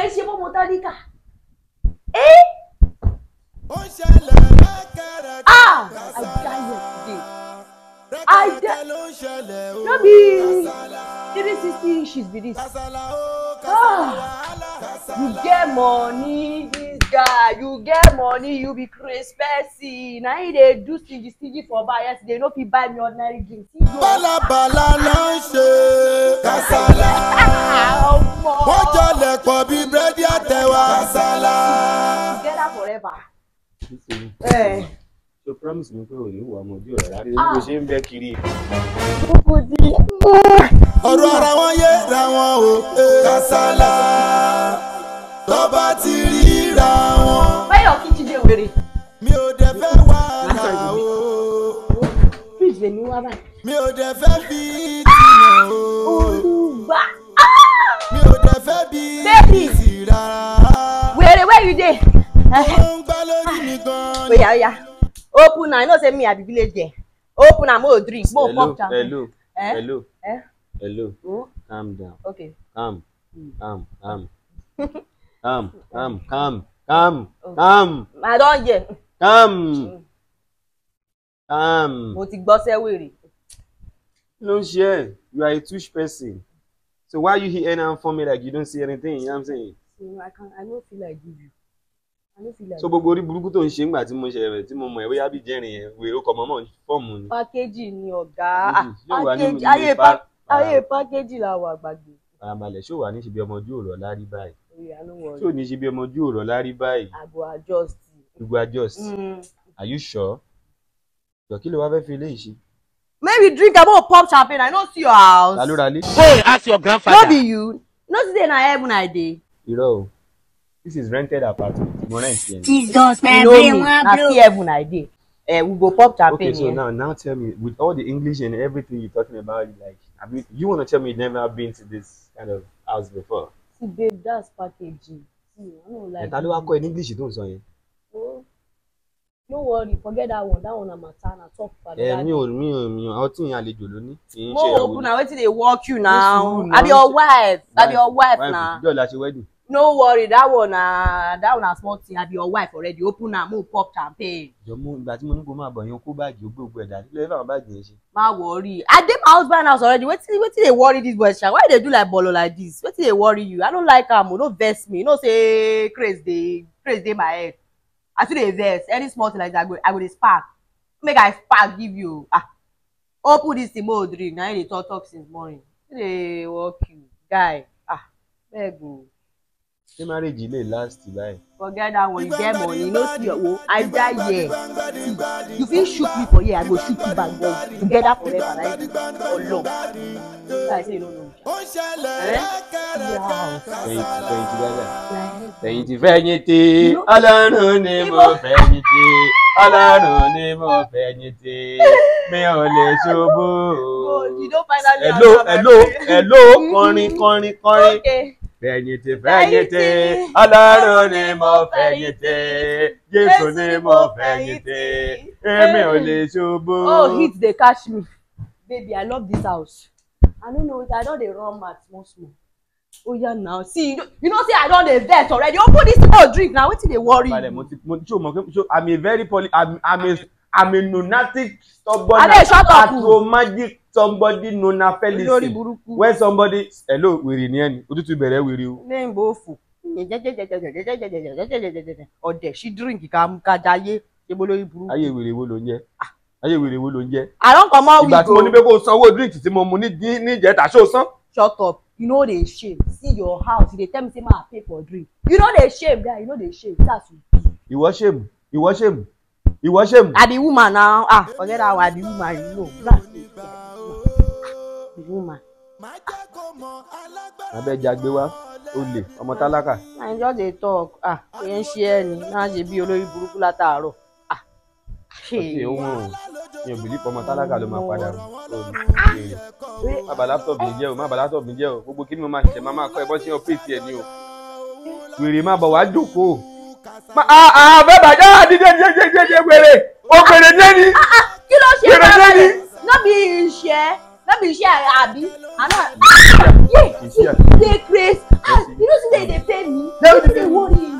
ẹ̀ ṣe fọ́mọ tálíkà. Eh? Ah! I die yesterday. I die. No be 360 inches be this. Ah! You get money, this guy. You get money, you be crazy person. Now he dey do stingy stingy for bar yesterday. No fit buy me ordinary drink. Bálabàla ló ń ṣe kásálà. Wọ́n jọlẹ̀ pọ̀ bí búrẹ́dì àtẹ̀wà kásálà. Together forever. So promise me pé òní wà ọmọdé ọ̀rẹ́ rárá bí o ṣe ń bẹ́ kiri. Ọ̀rọ̀ ara wọn yé ra wọn o kásálà. Tó bá ti ríra wọn. Where your kitchen dey were? Mi ò dẹ̀ fẹ́ wàhálà o. Fridge lè ní wá báyìí. Mi ò dẹ̀ fẹ́ fi tìyàn o. Olùgbà. Mi ò dẹ̀ fẹ́ bí tìsí rárá. Wèrè where you dey? Ó ń gbá lórí mi gan-an. Oya oya. Open now, you know say me I be village girl. Open am, mo drink, mo pop champagne. Hello, eh? Hello, eh? Hello. Oh? Calm down. Okay. Calm, calm, calm. Calm, calm, calm, calm, calm. I don hear. Calm. Calm. Mo ti gbọ́ sẹ́ wèrè. Ló ń ṣe ẹ́, you are a tush person. So why you here now for me like you don't see anything, you know what I'm saying? So I can't, I no feel like give you. I no feel like. So gbogbo orí burúkú tó ń ṣe ńgbà tí mo ṣe rẹ̀ tí mo mọ̀ ẹ́ bóyá bí jẹ́rìn yẹn wèrè ó kọ mọ́mọ́ fọ́ọ̀mù ni. Pákéjì ni ọ̀gá. Pákéjì ayé pákéjì la wà gbàgbé. Farabalẹ̀ ṣó wà ní ṣe bí ọmọ ojú ọ̀rọ̀ lárí báyìí. Ṣé ò ní ṣe bí ọmọ ojú ọ̀rọ̀ lárí báyìí? I go adjust. You go adjust. Are you sure? Jọ kí ló wá fẹ́ fi eléyìí ṣe? Maybe drink am pop champagne. I no see your house. Ta ló ra lé? Go and ask your grandfather. No be you. No see say na heaven I dey. Irọ́ o. This is rented apartment. Mo rent yẹn. Jesus, my You know brain me. wan Na blow. see heaven I dey. We go pop champagne. Okay, so here. now tell me, with all the English and everything you're talking about, like, have you, you want to tell me you've never been to this kind of house before? See, babe, that's packaging. See, I no like. Ta ló wá kọ́ ẹ ní English tó ń sọ yẹn? Oh, no worry, forget that one. That one na matter, na talk for Ẹ mi ò ọtí yẹn àlejò ló ní. Kì í ṣe Mo ìyàwó open ní. na wetin dey work you now. Ní sùúrù I be náà. your wife. I be your wife na. Ìjọ́ la ṣe wedding. No worry, that one na small thing. I be your wife already. Open am, mo pop champagne. Jọ mú ìgbà tí mo ní kó máa bọ̀ yẹn kó báàgì ó gbé gbogbo ẹ̀dá nílẹ̀ fáwọn báàgì yẹn ṣe. Ma worry. I dey my husband house already. Wetin dey worry this boy sha? Why they do like bolo like this? Wetin dey worry you? I no like am o. No vex me. You know say craze dey my head. I still dey vex. Any small thing like that, I go dey spark. Make I spark give you. Ah, open this thing mo drink. Na him dey talk since morning. Wetin dey work you, guy? Ah, beg o. Ṣé marriage lè last báyìí? Forget that one. You get money. You no see your own. I die here. See, you fit shoot me for here, I go shoot you back. But together forever, right? Ọlọ́run. I say you no know. Ó ń ṣẹlẹ̀ Eh? rẹ́kẹ̀rẹ́kẹ̀ Fẹ̀yìntì dáadáa. Like, Fẹ̀yìntì fẹ̀yìntì, Ọlọ́run ni mo fẹ̀yìntì, Ọlọ́run ni mo fẹ̀yìntì, mi ò lè ṣubú. God, you don finally Hello, answer my hello, prayer. hello, kọrin, kọrin, kọrin. Okay. Fẹ̀yìntì fẹ̀yìntì, Ọlọ́run ni mo fẹ̀yìntì, Jésù ni mo fẹ̀yìntì, èmi ò lè ṣubú. Oh, heat dey catch me. Baby, I love this house. I no know, I don dey run mad small small. Oh yeah, now see, you know say I don dey vex already. Open this small drink now. Wetin dey worry Balẹ̀ you? mo ti mo ṣó mọ̀ pé ṣó I'm a very poly I'm a lunatic stubborn Abeg, shut up. atromagic somebody nona Olórí Felix. burúkú. When somebody hello wèrè ni ẹni òtútù bẹ̀rẹ̀ wèrè o. Lẹ́yìn bó fò. Ọ̀dẹ̀ ṣí drink ká jayé ṣe bó lórí burúkú. Ayé wèrè wo ló ń jẹ? Ayé wèrè wo ló ń jẹ? I don comot Ìgbà wig tí mo ní o. pé kó o sanwó drink tí mo mu ní ìjẹta ṣó o san? Shut up. You no dey shame. See your house. You dey tell me say ma I pay for drink. You no dey shame guy. You no dey shame. That's you be. Ìwọ ṣèmù, ìwọ ṣèmù, ìwọ ṣèmù. I be woman now. Ah, forget that one. I be woman, you know. That's it. I be woman. Abẹ́jàgbé wá, olè, ọmọ tálákà. I just dey talk. Ah, kò ń ṣe ẹ́ ni. Náà ṣe bí olórí burúkú látàárọ̀. Ah, Ọtí òun ò mi ò bìlípọ̀ ọmọ tálákà ló máa padà mú. Má bà láptọ̀pù mi jẹ́ o, má bà láptọ̀pù mi jẹ́ o. Gbogbo kí ni mo máa ṣẹ̀ṣẹ̀ máa kọ́ ẹ bọ́ sí ọ́fíìsì ẹ̀ ni o. Wèrè má bọ̀ wá jókòó. Bẹ́ẹ̀ bàjẹ́ àdídé dídé dídé wèrè. O wèrè ní ẹni. Kí ló ṣe Wèrè ní ẹni. No be iṣẹ́, no be iṣẹ́ àbí. I no. Yeah, Iṣẹ́. dey craze. Ah, you know say they dey pay me. Wetin dey worry you?